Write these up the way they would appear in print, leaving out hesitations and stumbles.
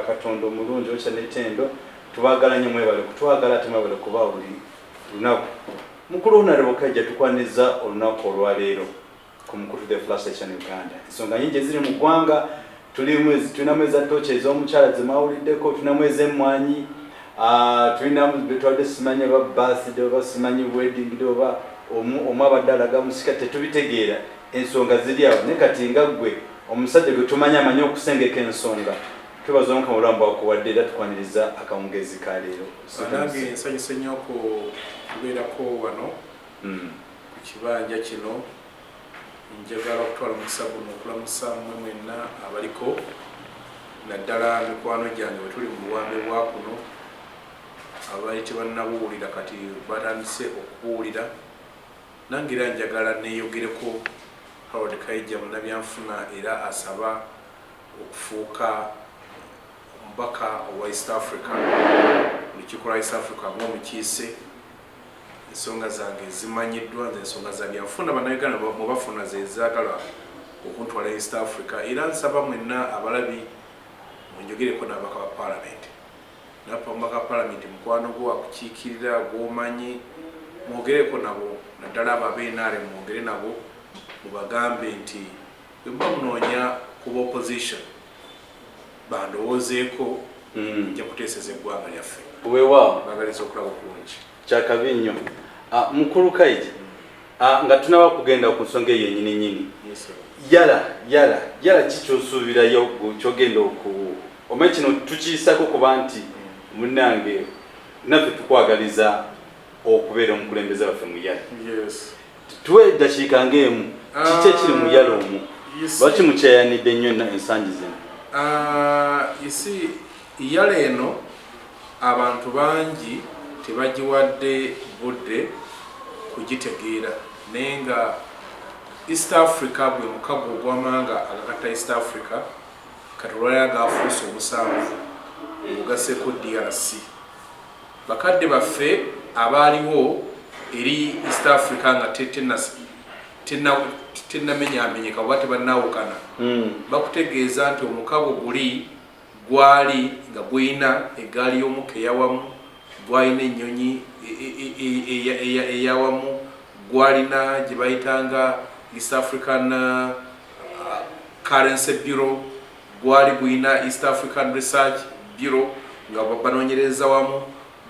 Katonda omulungi okya netendo, tubagala nnyo, mwebale kutwagala ate mwebale kuba buli lunaku. Mukulu Honorable Kaija, tukwaniza olunaku olwaleero ku mukutu The Flash Station Uganda. Ensonga nyingi eziri mu ggwanga, tulinamu eza toki ez'omukyala zemwawuliddeko, tulinamu ez'emmwanyi, tulinamu betwadde simanyi oba birthday oba simanyi wedding day oba omu abadde alaga musika, tetubitegeera. Ensonga ziri awo, naye kati nga ggwe omusajja gwe tumanyi amanyi okusengeka ensonga, twebaza Omukama obulamu bwakuwadde era tukwaniriza akawungeezi ka leero. Nange nsanyuse nnyo kubeerako wano ku kibanja kino. Njagala okutwala omukisa guno okulamusa mmwe mwenna abaliko, naddala mikwano gyange bwe tuli mu buwambe bwa kuno, abaali tebannabuwulira kati batandise okubuwulira. Nange era njagala neeyogereko. Harold Kaija, munnabyanfuna era asaba okufuuka omubaka owa East Africa mu lukiiko lwa East Africa ng'omukiise. Ensonga zange zimanyiddwa, nze ensonga za byanfuna Bannayuganda mwe bafuna zezaagala okuntwala East Africa. Era nsaba mwenna abalabi munjogereko n'ababaka ba Paalamenti. Napa omubaka wa Paalamenti mukwano gwo akukiikirira gw'omanyi, mwogereko nabo, naddala abo ab'NRM, mwogere nabo mubagambe nti bwe muba munoonya kuba opposition, bandowoozeeko. Nja kuteeseza eggwanga lyaffe. Weewaawo. Bagaliza okulaba okulungi. Kyakabi nnyo. Mukulu Kaija, nga tunaba kugenda ku nsonga eyo yennyini nyini, yala yala yala ki kyosuubirayo kyogenda oku omanyi kino tukiyisako kuba nti munnange naffe tukwagaliza okubeera omukulembeze waffe mu YALA. Tuwe eddakiika ng'emu, kiki ekiri mu YALA omwo? Lwaki mukyayanidde nnyo ensangi zino? You see, YALA eno abantu bangi tebagiwadde budde kugitegeera, naye nga East Africa gwe mukago ogw'amawanga agagatta East Africa. Kati olwalira gafuuse omusanvu ng'ogasseeko DRC. Bakadde baffe abaaliwo eri East Africa nga tennamenyamenyeka oba tebannawukana, bakutegeeza nti omukago guli gwali nga gulina eggaali y'omukka eyawamu, gwalina ennyonyi eyawamu, gwalina gye bayitanga East African Currency Bureau, gwali gulina East African Research Bureau nga banoonyereza wamu,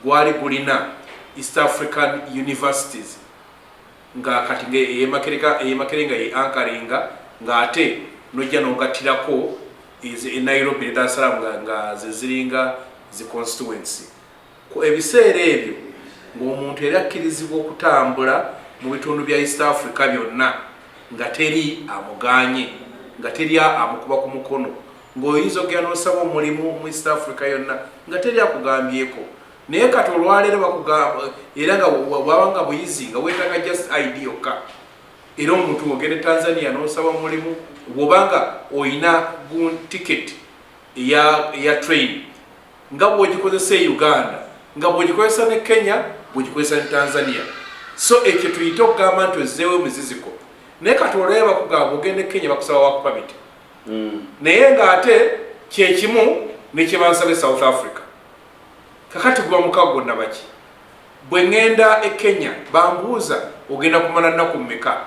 gwali gulina East African Universities nga kati ey'e Makerere nga ye ankaringa, ng'ate nojja n'ogattirako e Nairobi ne Dar es Salaam nga ze ziringa zi constituency. Ku ebiseera ebyo ng'omuntu yali akkirizibwa okutambula mu bitundu bya East Africa byonna nga teri amuganye, nga teri amukuba ku mukono, ng'oyinza okugenda n'osaba omulimu mu East Africa yonna nga teri akugambyeko. Naye kati olwaleero bakugamba, era nga bwaba nga buyizi nga weetaaga just ID yokka, era omuntu ng'ogenda e Tanzania n'osaba omulimu, bw'obanga oyina ticket eya train nga bw'ogikozesa e Uganda, nga bw'ogikozesa ne Kenya, bw'ogikozesa ne Tanzania. So ekyo tuyite okugamba nti ozzeewo emiziziko. Naye kati olwaleero bakugamba ogenda e Kenya bakusaba work permit, naye ng'ate kyekimu nekyebansaba e South Africa. Kakati guba mukago nabaki? Bwe ŋŋenda e Kenya bambuuza ogenda kumala nnaku mmeka,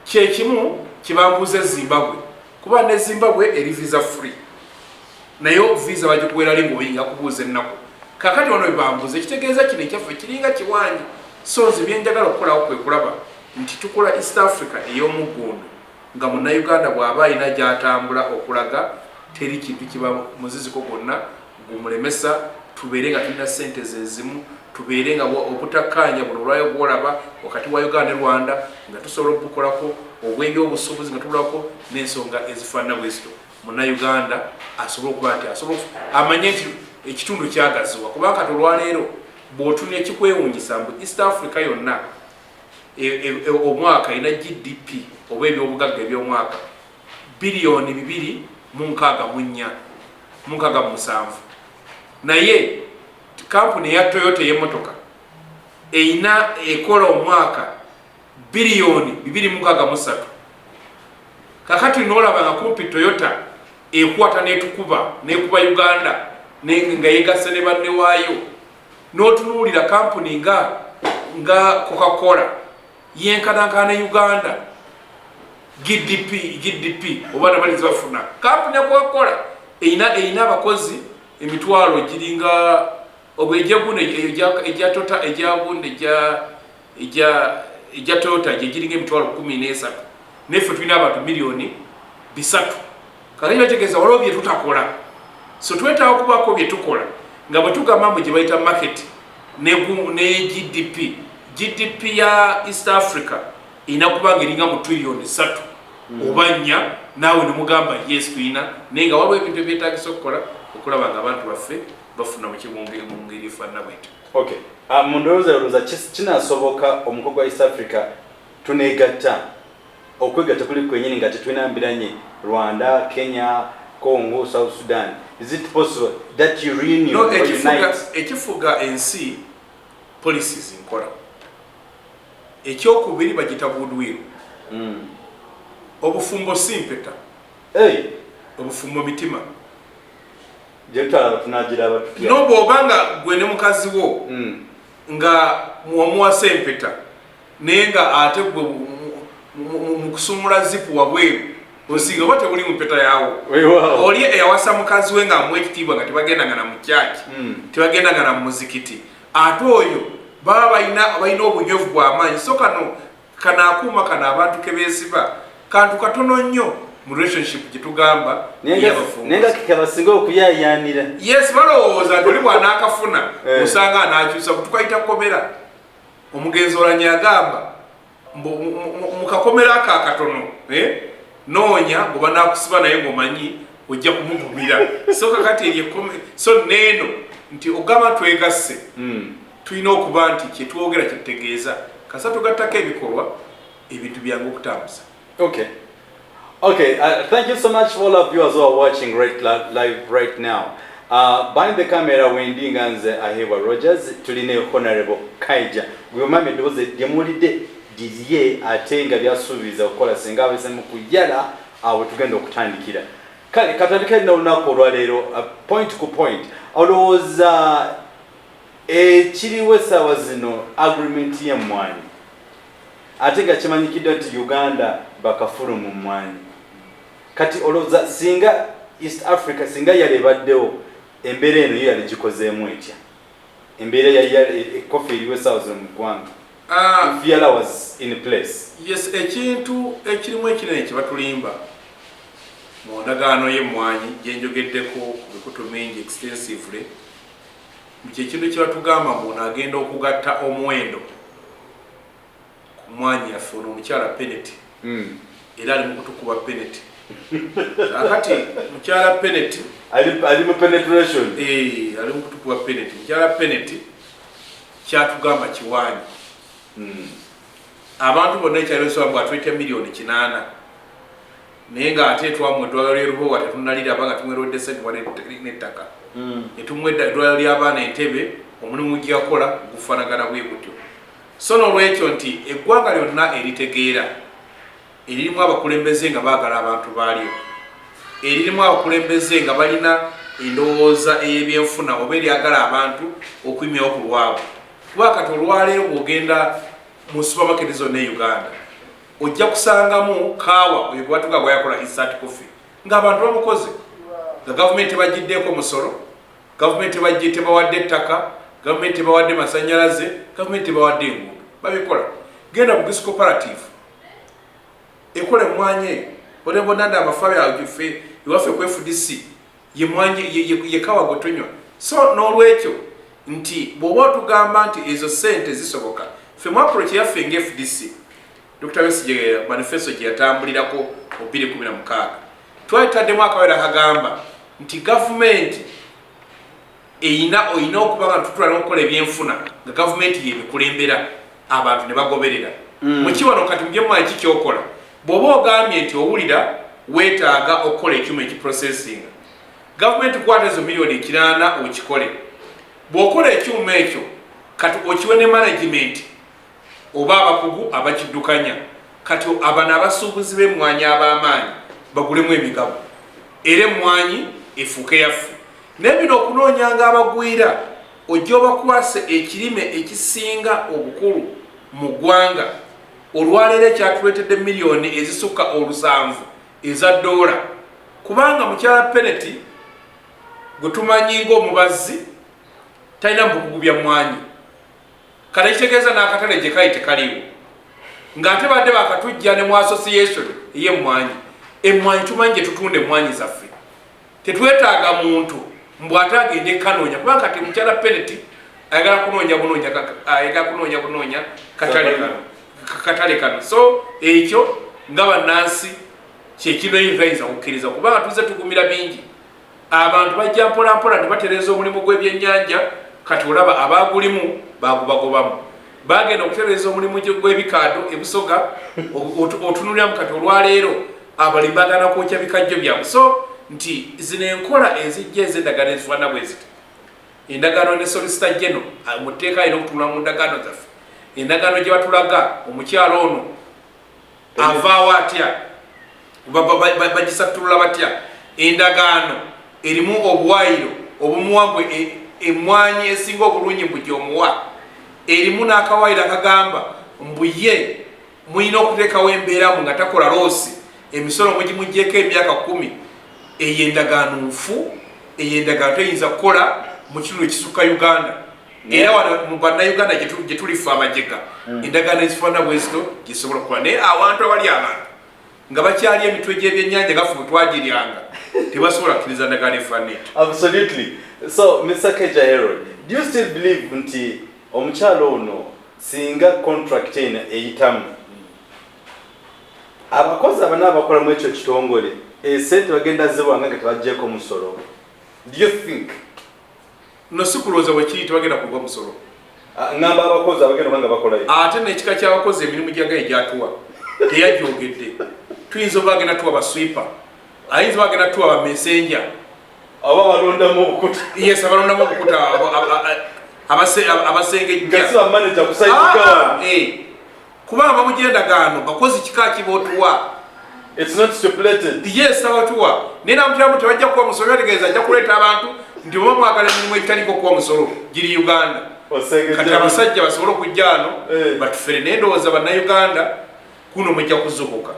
kyekimu kyebambuuza e Zimbabwe, kuba ne Zimbabwe eri visa free, naye visa bagikuwera li ngaoyinga kubuuza ennaku. Kakati wano bebambuuza, ekitegeeza kino ekyaffe kiringa kiwangi. So nze byenjagala okukolawo kwe kulaba nti tukola East Africa ey'omuggundu, nga Munnayuganda bw'aba alina gy'atambula okulaga teri kintu kiba muziziko gwonna gumulemesa, tubeere nga tulina sente zezimu, tubeere nga obutakkaanya buno olwayo gwolaba wakati wa Uganda ne Rwanda nga tusobola obukolako obwebyobusuubuzi, nga tubulako n'ensonga ezifaanana bwe zityo, Munnayuganda asobole okuba nti asobola amanye nti ekitundu kyagaziwa. Kubanga kati olwaleero bw'otunira kikwewuunyisa mbu East Africa yonna omwaka erina GDP oba ebyobugagga ebyomwaka biliyoni 264 mu 67, naye kampuni eya Toyota ey'emmotoka erina ekola omwaka biliyoni 263. Kakati nolaba nga kumpi Toyota Ekwata netukuba, nekuba Uganda nga yegasse ne banne waayo. N'otunuulira kampuni nga Coca-Cola yenkanankana ne Uganda GDP oba nabali zibafuna. Kampuni ya Coca-Cola eyina abakozi emitwalo giringa obwejeguno ejja tota ejja gundi ejja Toyota gye giringa 13,000, neffe tulina abantu 3 miliyoni. Kakati bategeeza waliwo bye tutakola, so twetaaga okubaako bye tukola nga bwe tugamba mbu gye bayita market ne GDP. GDP ya East Africa erina kuba nga eringa mu trillion 3 oba 4, naawe nemugamba yes tulina, naye nga waliwo ebintu ebyetagisa okukola okulaba nga abantu baffe bafuna mu ngeri efaanana bwetyo. Okay. Mu ndowooza, olowooza kinasoboka omuko gwa East Africa tuneegatta, okwegatta kuli kwenyini nga tetulina mbiranye, Rwanda, Kenya, Congo, South Sudan? Is it possible that you renew No, or ekifuga, unite? Ekifuga ensi policies nkola. Ekyokubiri bagita goodwill. Obufumbo si mpeta. Hey, obufumbo mitima. Gye tutwala tunagiraba tutya? No, bw'oba nga gwe ne mukazi wo nga muwamuwasa empeta, naye nga ate gwe mu kusumula zipu wabweru, osinga oba tebuli mu mpeta yawo. Weewaawo. Oli eyawasa mukazi we ng'amuwa ekitiibwa, nga tebagendanga na mu kyaki, tebagendanga na mu muzikiti, ate oyo baba balina obunywevu bw'amaanyi. So kano akuuma kano abantu ke beesiba kantu katono nnyo mu relationship gye tugamba Naye nga ey'abafumbo. Naye nga kebasinga okuyaayaanira. Yes, balowooza nti oli bw'anaakafuna osanga anaakyusa. Tukayita komera. Omugenzi Olanya yagamba mbu mu kakomera ako akatono, noonya bwe banaakusiba naye ng'omanyi ojja kumugumira. So kakati eryo so neeno nti ogamba twegasse, tulina okuba nti kyetwogera kyetutegeeza. Kasa tugattako ebikolwa, ebintu byangu okutambuza. Okay. Okay, thank you so much for all of viewers who are watching right live right now. Behind the camera wendi nga nze Ahebwa Rogers, tuline Honorable Kaija. Gwe mami eddoboozi lyemuwulidde lirye, ate nga byasuubiza okukola singa abesemu kuyala awo tugenda okutandikira. Kale katandike n'olunaku olwaleero, point ku point. Olowooza ekiriwo essaawa zino, agreement y'emmwanyi, ate nga kimanyikiddwa nti Uganda bakafulu mu mmwanyi, kati olowooza singa East Africa singa yali ebaddewo, embeera eno yo yali gikozeemu etya, embeera ekofi eriwo essaawa zino mu ggwanga, if YALA was in place? Yes, ekintu ekirimu ekinene kye batulimba mu ndagaano y'emmwanyi gyenjogeddeko ku mikutu mingi extensively, kyekintu kye batugamba mbu ono agenda okugatta omuwendo ku mmwanyi yaffe, ono omukyala Peneti. Era ali mu kutukuba peneti. Akati mukyala Peneti Ali mu penetration. Eh, ali mu kutukuba peneti. Mukyala Peneti kyatugamba kiwaanyi. Abantu bonna ekyalosoba bw atweta 8 miliyoni, naye ng'ate twamuwa eddwaliro ly'e Lubowa, tetunaliraba nga tumwerodde sente n'ettaka, netumuwa eddwaliro ly'abaana Entebe. Omulimu gyeyakola gufaanagana bwe gutyo. So n'olwekyo nti eggwanga lyonna eritegeera, eririmu abakulembeze nga baagala abantu baalyo, eririmu abakulembeze nga balina endowooza ey'ebyenfuna oba eryagala abantu okuyimyawo ku lwabwe, kuba kati olwaleero bw'ogenda mu supermarket zonna e Uganda ojja kusangamu kaawa oyo gwebatuga gwayakola instant coffee, ng'abantu bamukoze, nga gavumenti tebagiddeeko musolo, gavumenti tebajje tebawadde ettaka, gavumenti tebawadde masanyalaze, gavumenti tebawadde enguudo, babikola. Genda Bugisu Cooperative ekola emwanyi eyo onebonanda amafabi awo ffe iwaffe ku FDC ye mwanyi ye kawa gwe tunywa. So n'olwekyo nti bw'oba otugamba nti ezo sente zisoboka, ffe mu approach yaffe nga FDC, Dr Besigye manifesto gye yatambulirako mu 2016, twali tutaddemu akawera kagamba nti gavumenti eyina oyina okuba nga tutula n'okukola ebyenfuna nga gavumenti yebikulembera, abantu ne bagoberera. Mukiwano kati mubyemwanyi kikyokola, bw'oba ogambye nti owulira weetaaga okukola ekyuma ekiprocessinga, gavumenti kwata ezo 8 miliyoni okikole. Bw'okola ekyuma ekyo kati okiwe ne management oba abakugu abakiddukanya. Kati abano abasuubuzi b'emmwanyi ab'amaanyi bagulemu emigabo. Era emmwanyi efuuke yaffe. Naye bino okunoonyanga abagwira ojja obakwase ekirime ekisinga obukulu mu ggwanga olwaleero ekyatuleetedde miliyoni ezisukka olusanvu eza ddoola, kubanga mukyala Peneti gwe tumanyi ng'omubazzi talina mu bukugu bya mmwanyi. Kati ekitegeeza n'akatale gye kali tekaliiwo, ng'ate badde bakatujja ne mu association ey'emmwanyi. Emmwanyi tumanyi gye tutunda emmwanyi zaffe, tetwetaaga muntu mbu ate agende kanoonya, kubanga kati mukyala Peneti ayagala kunoonya bunoonya, ayagala kunoonya bunoonya katale kano, katale kano. So ekyo nga bannansi kyekino yinza kukkiriza, kubanga tuzze tugumira bingi. Abantu bajja mpola mpola ne batereeza omulimu gw'ebyennyanja, kati olaba abagulimu bagubagobamu. Bagenda okutereeza omulimu gw'ebikaado ebusoga, otunuliramu kati olwaleero abalimi bagana kwokya bikajjo byabwe. So nti zino enkola ezijja ez'endagaano ezifaanana bwe ziti, endagaano ne Solicitor General mu tteeka alina okutunula mu ndagaano zaffe, endagaano gye batulaga omukyalo ono avaawo atya, bagisattulula batya, endagaano erimu obuwaayiro obumuwa mbu emmwanyi esinga obulungi mbu gy'omuwa, erimu n'akawaayiro akagamba mbu ye mulina okuteekawo embeera mbu nga takola loosi, emisolo mugimuggyeko emyaka 10. Eyo endagaano nfu, eyo endagaano teyinza kukola mu kitundu ekisukka Uganda. Era wano mu bannayuganda gye tulifa abajega, endagaano ezifaanana bwezito gyezisobola okukola. Naye awantu awali abantu nga bakyali emitwe gy'ebyennyanja gafu bwe twagiryanga, tebasobola kukkiriza ndagaano efaanana etyo. Absolutely. So Mr. Keja Harold, do you still believe nti omukyalo ono singa contract eno eyitamu, abakozi abana abakolamu ekyo kitongole esente bagenda zibwanga nga tebaggyeko musolo? Do you think? No, si kulowooza bwe kiri, tebagenda kugwa musolo. Ah, ngamba abakozi abagenda okuba nga bakolayo. Ate n'ekika ky'abakozi emirimu gyagaye gyatuwa teyagyogedde. Tuyinza oba agenda tuwa baswipa, ayinza oba agenda tuwa bamesenja, oba balondamu obukuta. Yes, abalondamu obukuta, abasengejja. Nga si bamanager ku site gawa. Kubanga bamugya endagaano bakozi kika kibotuwa. It's not stipulated. Yes, abatuwa naye namutiramu tebajja kuwa musolo, bategeeza ajja kuleeta abantu nti oba mwagala emirimu egitaliko kuwa musolo giri Uganda. Kati abasajja basobole okujja ano batufere. Naye ndowooza bannayuganda kuno mujja kuzukuka,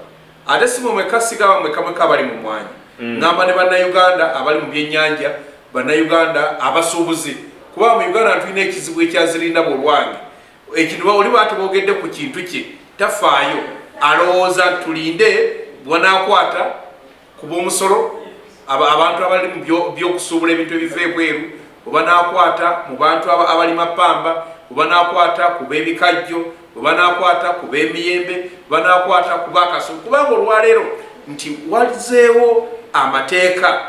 ate si mwe mwekka, sigaba mwekka mwekka abali mu mwanyi. Ngamba ne bannayuganda abali mu byennyanja, bannayuganda abasuubuzi, kuba mu Uganda tulina ekizibu ekyazirinda bwolwange ekintu oli bwati boogedde ku kintu kye tafaayo, alowooza tulinde bwanakwata ku b'omusolo, abantu abali mu byokusuubula ebintu ebiva ebweru, bwebanakwata mu bantu abalima pamba, bwebanakwata ku b'ebikajjo, bwebanakwata ku b'emiyembe, bwebanakwata ku bakaso. Kubanga olwaleero nti wazeewo amateeka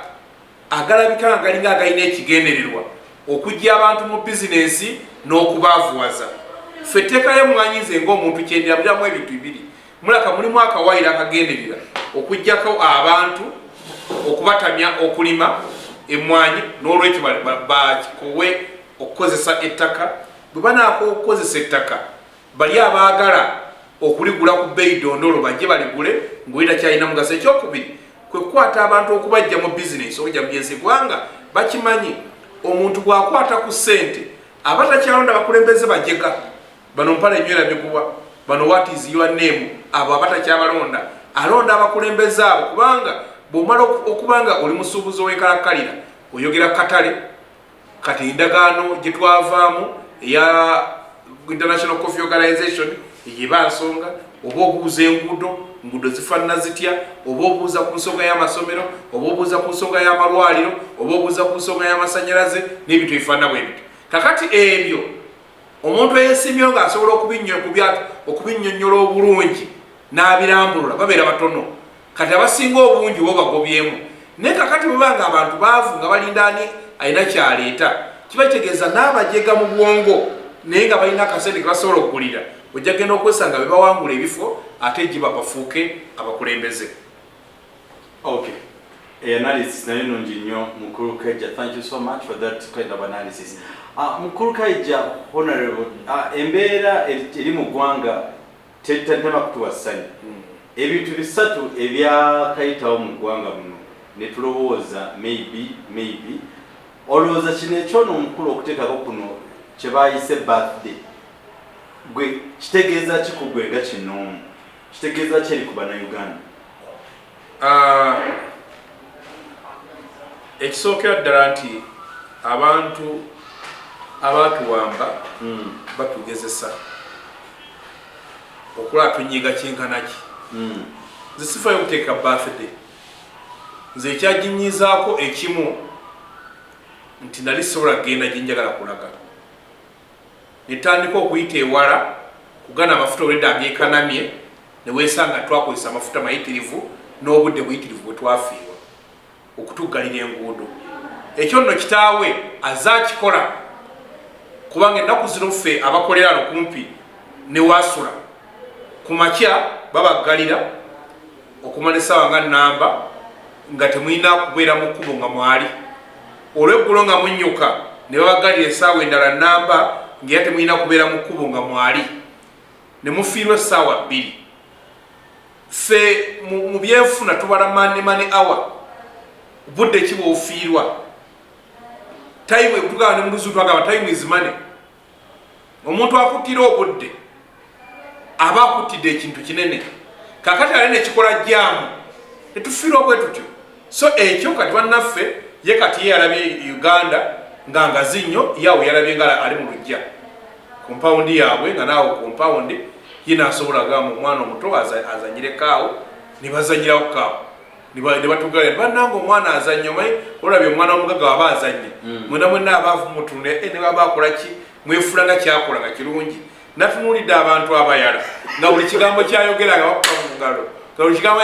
agalabika nga galinga agalina ekigendererwa okujja abantu mu bizinensi n'okubaavuwaza. Ffe etteeka ly'emmwanyi, nze ng'omuntu kyendirabiramu ebintu bibiri. Mulaka mulimu akawaayiro akagenderera okuggyako abantu okubatamya okulima emmwanyi, n'olwekyo bakikowe okukozesa ettaka. Bwe banaakoowa okukozesa ettaka, bali abaagala okuligula ku bbeeyi dondolo bajje baligule ng'oli takyalina mugaso. Ekyokubiri kwe kukwata abantu okubajja mu bizinensi, okujja mu byensi, kubanga bakimanyi omuntu bw'akwata ku ssente aba takyalonda bakulembeze bajega bano mpala enywera miguwa bano what is your name, abo aba takyabalonda, alonda abakulembeze abo. Kubanga bw'omala okuba nga oli musuubuzi ow'enkalakkalira oyogera katale. Kati endagaano gye twavaamu eya International Coffee Organization eyeba nsonga, oba obuuza enguudo, nguudo zifaanana zitya, oba obuuza ku nsonga y'amasomero, oba obuuza ku nsonga y'amalwaliro, oba obuuza ku nsonga y'amasannyalaze n'ebintu ebifaanana bwe bityo. Kakati ebyo omuntu eyeesimbyewo ng'asobola okubinnyonnyola obulungi n'abirambulula babeera batono. Kati abasinga obungi bo bagobyemu. Naye kakati bwe banga abantu baavu nga balinda ani alina kyaleeta, kiba kitegeeza n'abajega mu bwongo naye nga balina akasente ke basobola okugulira, ojja kugenda okwesanga be bawangula ebifo ate giba bafuuke abakulembeze. Okay. Analysis nayo nungi nnyo, Mukulu Kaija. Thank you so much for that kind of analysis. Mukulu Kaija, Honorable, embeera eri mu ggwanga tetema kutuwa ssanyu. Ebintu bisatu ebyakayitawo mu ggwanga muno. Ne tulowooza maybe olowooza kino ekyono omukulu okuteekako kuno kye bayise birthday, gwe kitegeeza ki ku gwe nga kinoomu? Kitegeeza ki eri ku Bannayuganda? Ah, ekisookera ddala nti abantu abatuwamba batugezesa okulaba tunyiga kyenkanaki. Nze sifayo kuteeka birthday. Nze ekyaginyizaako ekimu nti nali sobola kugenda gyenjagala kulaga, netandika okuyita ewala kugana amafuta olwedda agekanamye, newesanga twakozesa amafuta mayitirivu n'obudde buyitirivu bwe twafiirwa okutuggalira enguudo. Ekyo nno kitaawe aze akikola, kubanga ennaku zino ffe abakolera ano kumpi ne wasula ku makya babaggalira okumala essaawa nga namba nga temulina kubeera mu kkubo nga mwali olweggulo nga munnyuka, ne babaggalira essaawa endala namba ngaera temulina kubeera mu kkubo nga mwali, ne mufiirwa essaawa 2. Ffe mu byenfuna tubala money, money hour, budde ki bwofiirwa, time. Tugamba ne mu Luzungu twagamba time is money. Omuntu akuttira obudde aba akuttidde ekintu kinene. Kakati ale nekikola jam netufiirwa bwe tutyo. So ekyo kati bannaffe, ye kati ye yalabye Uganda nga ngazi nnyo, yawe yalabye nga ali mu lujja compound yaabwe, nga naawe compound ye nasobola gamba omwana omuto azanyireko ne bazanyirawo kaawo ne batugala bannanga omwana azanya. Omanyi olabye omwana w'omugagga waba azanye, mwena mwena abaavu mutunule, ne baba akola ki, mwefula nga kyakola nga kirungi. Natunuulidde abantu abayala nga buli kigambo kyayogera nga bakuba mu ngalo, nga buli kigambo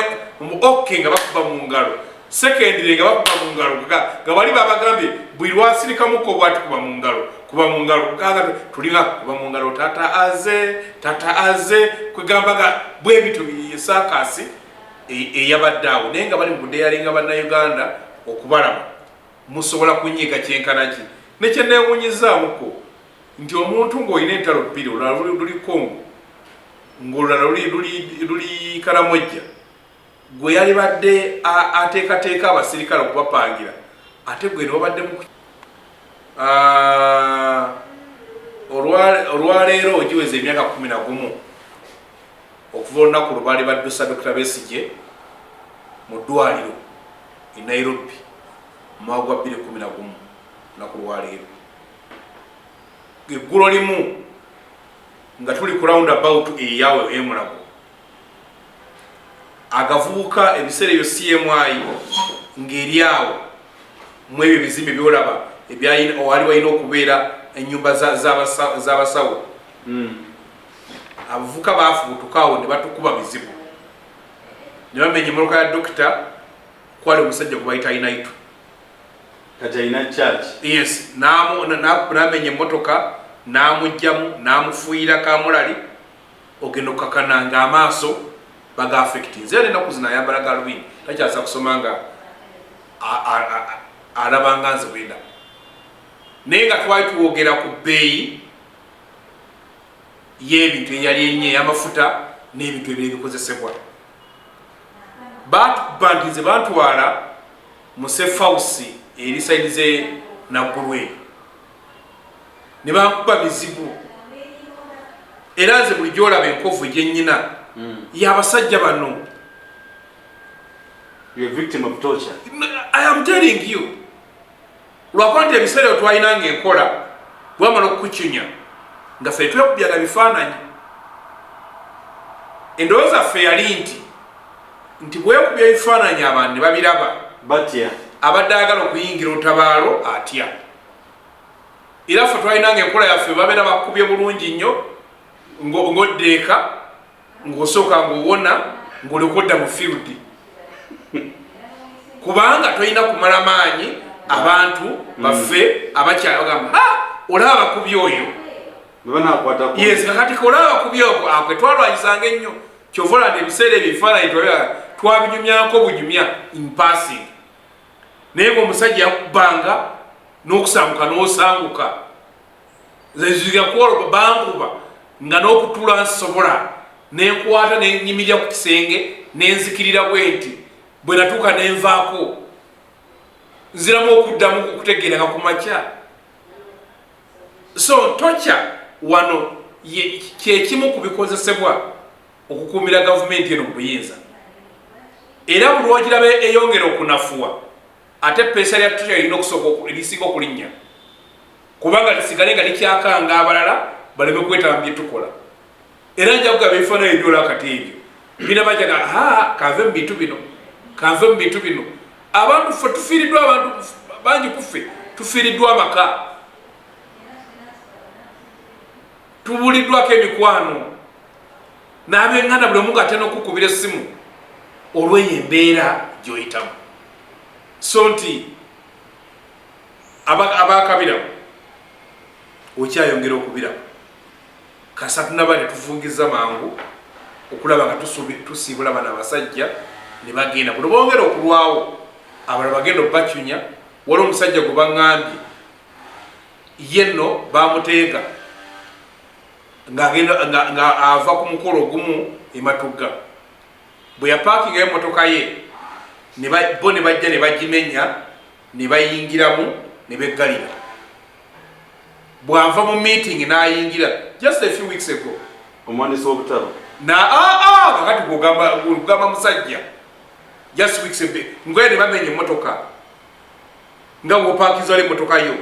okay nga bakuba mu ngalo, secondly nga bakuba mu ngalo, nga bali babagambye buli lwasirikamuko bwati kuba mu ngalo, kuba mu ngalo. Gaga tulinga kuba mu ngalo, tata aze, tata aze, kwegamba nga bwe bityo saakasi eyabadde awo. Naye nga bali mu kudeyalinga Bannayuganda okubalaba musobola kunyiiga kyenkana ki. Nekyenewunyizaamuko nti omuntu ng'olina entalo bbiri, olulala luli Congo, ng'olulala luli Karamojja, gwe yalibadde ateekateeka abasirikale okubapangira, ate gwe newabadde mu olwaleero ogiweza emyaka 11 okuva olunaku lwe baali baddusa Dr Besigye mu ddwaliro e Nairobi mu mwaka gwa 2011. Lunaku lwaleero eggulo limu nga tuli ku round about eyawe emulago, agavubuka ebiseera ebyo CMI ng'eri awo mu ebyo ebizimbe byolaba wali walina okubeera ennyumba z'abasawo. Abavubuka bafubutuka awo ne batukuba bizibu ne bamenya emmotoka ya dokita kwali omusajja gwe bayita Inaitu. Kati alina church. Yes, n'amenya emmotoka, n'amugjamu, n'amufuuyira kamulali ogenda okukakana nga amaaso baga affecti. Nze era ennaku zino ayambala galubindi, takyasa kusoma nga alabanga nze bwenda. Naye nga twali tuwogera ku bbeeyi y'ebintu eyali ennyo ey'amafuta n'ebintu ebiro ebikozesebwa. Batukuba nti nze bantwala mu safe house eri side ze Naggulu eyo ne bankuba mizibu. Era nze bulijjo olaba enkovu gyennyina y'abasajja bano. You're a victim of torture. I am telling you, lwakuba nti ebiseera bye twalinanga enkola bwamala okukucunya nga ffe twekubyaga bifaananyi. Endowooza ffe yali nti bwekubya ebifaananyi abantu ne babiraba, batya. Abadde ayagala okuyingira olutabaalo atya. Era ffe twalinanga enkola yaffe, babeera bakubye bulungi nnyo ng'oddeeka ng'osooka ng'owona ng'olyoka odda mu field, kubanga tolina kumala maanyi abantu baffe abakyala bagamba, "Ha, olaba bakubye oyo." Bwe banakwatako. Yes, kakati olaba bakubye ogwo akwe twalwanyisanga ennyo. Kyova olaba nti ebiseera ebyo ebifaananyi twabinyumyako bunyumya in passing, naye ngaomusajja yakubanga n'okusanguka n'osanguka. Nzigakwolwo bankuba nga n'okutula nsobola nenkwata nenyimirira ku kisenge nenzikirira bwe nti bwe natuuka nenvaako. Nziramu okuddamu okutegeera nga ku makya. So tokya wano kyekimu ku bikozesebwa okukuumira gavumenti eno mu buyinza. Era buli lwogiraba eyongera okunafuwa, ate peesa lya tokya lirina okusooka erisinga okulinnya, kubanga lisigale nga likyakanga abalala baleme kwetaba mu byetukola. Era nja kugaba ebifaananyi ebyola kati ebyo binabajaga, ha, kanve mu bintu bino, kanve mu bintu bino. Abantu ffe tufiiriddwa, abantu bangi ku ffe tufiiriddwa amaka, tubuliddwako emikwano n'abenganda, buli omu ng'atya n'okukubira essimu olw'eyo embeera gy'oyitamu. So nti abakabiramu okyayongera okubiramu kasa tunaba tetufungiza mangu okulaba nga tusiibula bano abasajja ne bagenda. Buno bongera okulwawo, abalala bagenda obacunya. Waliwo omusajja gwe baŋŋambye ye nno bamuteega nga ava ku mukolo ogumu ematugga, bwe yapaakingayo emmotoka ye bo ne bajja ne bagimenya ne bayingiramu ne beggalira. Bw'ava mu meeting n'ayingira just a few weeks ago, Omwandisi w'obutabo na aa kakati gwogamba musajja just weeks ago ngoye ne bamenya emmotoka nga bw'opaakiza wali emmotoka yo.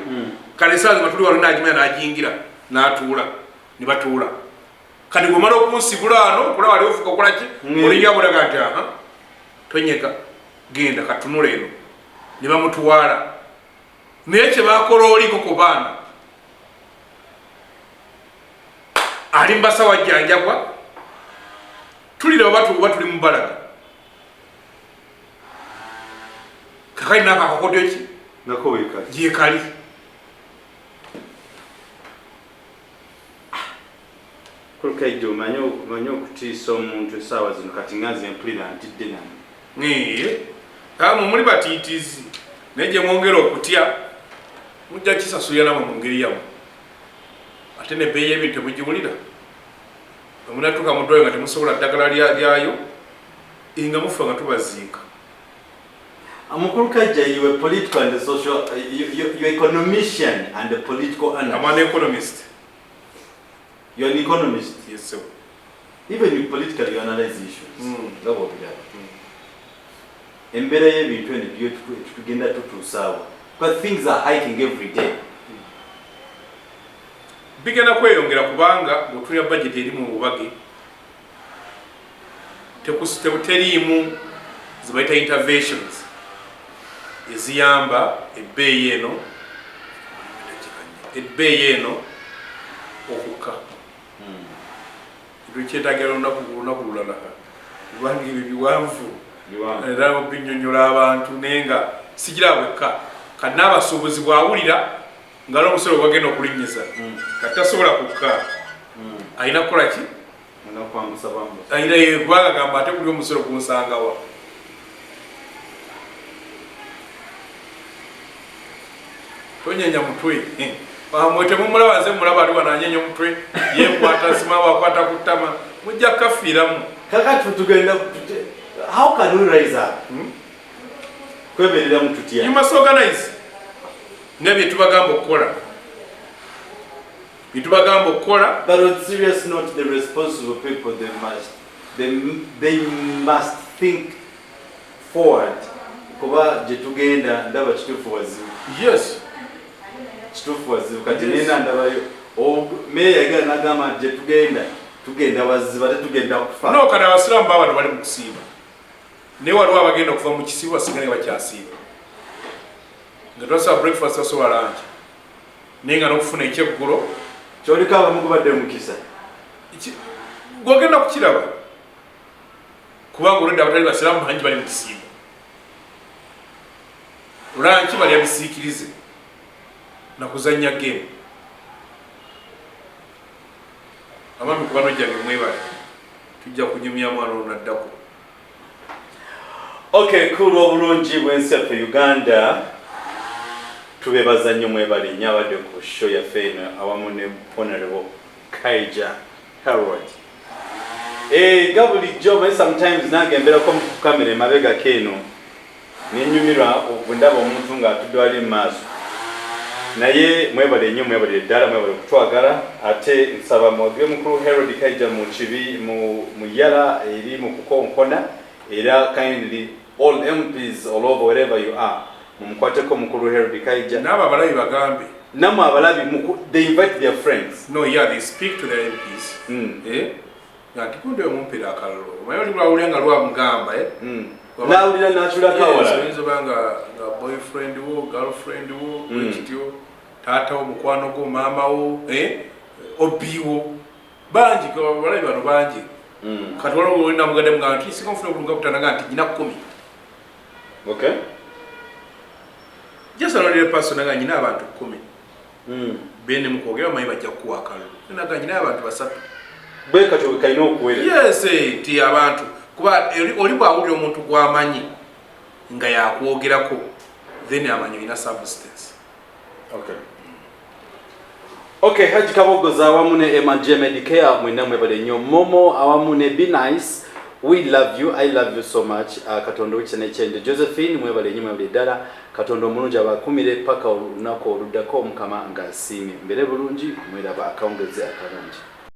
Kale esaawa nga tuli wano n'agimenya n'agiyingira n'atuula ne batuula. Kati bw'omala okunsibula ano okulaba ali ofuka okola ki, olinga bulaga nti aha tonyega, genda katunula eno, ne bamutwala. Naye kye bakola oliko ku baana ali mubasawo ajjanjabwa, tulira oba tuli mubalaga kakali nako akakodyo ki gyekali. Kulukaijja, omanyi okutiisa omuntu essaawa zino kati nga nze mpulira ntidde nange. Mwe muli batiitizi, naye gye mwongera okutya mujja kisasulira namwe mu ngeri yammwe. Ate nebbeeyi y'ebintu temugiwulira, bwe munatuuka mu ddwaliro nga temusobola ddagala lyayo, nga mufa nga tubaziika. Mukulu Kaija, you a political and a social, you're economician and a political analyst. I'm an economist. You're an economist. Yes, sir. Even you politically you analyze issues. Nga bw'obiraba. Embeera y'ebintu eno byo tugenda tutuusaawo. Because things are hiking every day. Bigenda kweyongera kubanga bw'otunulira budget eri mu bubage teriimu zebayita interventions eziyamba ebbeeyi eno okukka. Tukyetagira lunaku lulala kubanga ebyo biwanvu era binyonyola abantu, naye nga sigira bwekka. Kati n'abasuubuzi bw'awulira nga n'omusolo gwagenda okulinnyiza, kati tasobola kukka, alina kukola ki? Alina kubanga gamba ate kuli omusolo gunsangawa. Tonyenya mutwe mwe temumulaba, nze mulaba ali wano anyenya omutwe, yekwata sima wakwata ku ttama, mujja kukafiiramu. Kakati tugenda, how can we rise up? Kwebereramu tutya? You must organize nga byetubagamba okukola, byetubagamba okukola. But on serious note, the responsible people, they must think forward, kuba gye tugenda ndaba kituufu wazibu. Kituufu wazibu kati. Nena ndabayo meeya yagenda nagamba nti gye tugenda, tugenda wazibu ate tugenda kufa. No, kati abasiraamu babano bali mu kusiiba, naye waliwo abagenda okuva mu kisiibo basigale nga bakyasiiba, nga twasaba breakfast, tasobola lunch, naye nga n'okufuna ekyeggulo. Kyoliko abamu gubadde mukisa. Gwogenda kukiraba kubanga olwedde abatali basiraamu bangi bali mu kisiibo, lunch balya bisiikirize nakuzanya game. Abaami kubano jange mwebale, tujja kunyumya mwana olunaddako. Okay, cool. Obulungi bw'ensi yaffe Uganda, tubebaza nnyo, mwebale nnyo abadde ku show yaffe eno awamu ne Honorable Kaija Harold. Nga bulijjo, omanyi sometimes nange mbeerako mu kamera emabegako eno. Nenyumirwa bwe ndaba omuntu ng'atudde wali mu maaso. Naye mwebale nnyo, mwebalire ddala, mwebale okutwagala. Ate nsaba mwagire mukulu Herod Kaija mu kibi mu mu yala eri mu kukonkona, era kindly all MPs all over, wherever you are, mumukwateko mukulu Herod Kaija. N'abo abalabi bagambe. Namwe abalabi they invite their friends. No, yeah, they speak to their MPs. Eh? Nga nti gundi oyo mumpera akalulu, omanyi oli lwawulira nga lwamugamba, eh? Nawulira natulako Yes, awalala. Oyinza oba nga boyfriend wo, girlfriend wo, bwekityo, taata wo, mukwano gwo, maama wo, eh? Obiwo bangi, abalabi bano bangi. Kati waliwo olina mugadde mugamba nti singa nfuna obulunga butana nga nti nyina 10. Just another person nga nyina abantu 10. Bene mukwogera bamanyi bajja kukuwa akalulu, naga nyina abantu 3. Bwe katyo bwe kalina okuwera. Yes, ti abantu kuba oli bw'awulira omuntu gw'amanyi nga yakwogerako, then amanyi olina substance. Okay, Haji Kabogoza awamu ne Emma J Medicare, mwenna mwebale nnyo. Momo awamu ne Be Nice, we love you, I love you so much. Katonda owekisa n'ekyende. Josephine, mwebale nnyo, mwebale ddala. Katonda omulungi abakumire paka olunaku oluddako, Omukama ng'asiimye. Mbeere bulungi, mweraba akawungezi akalungi.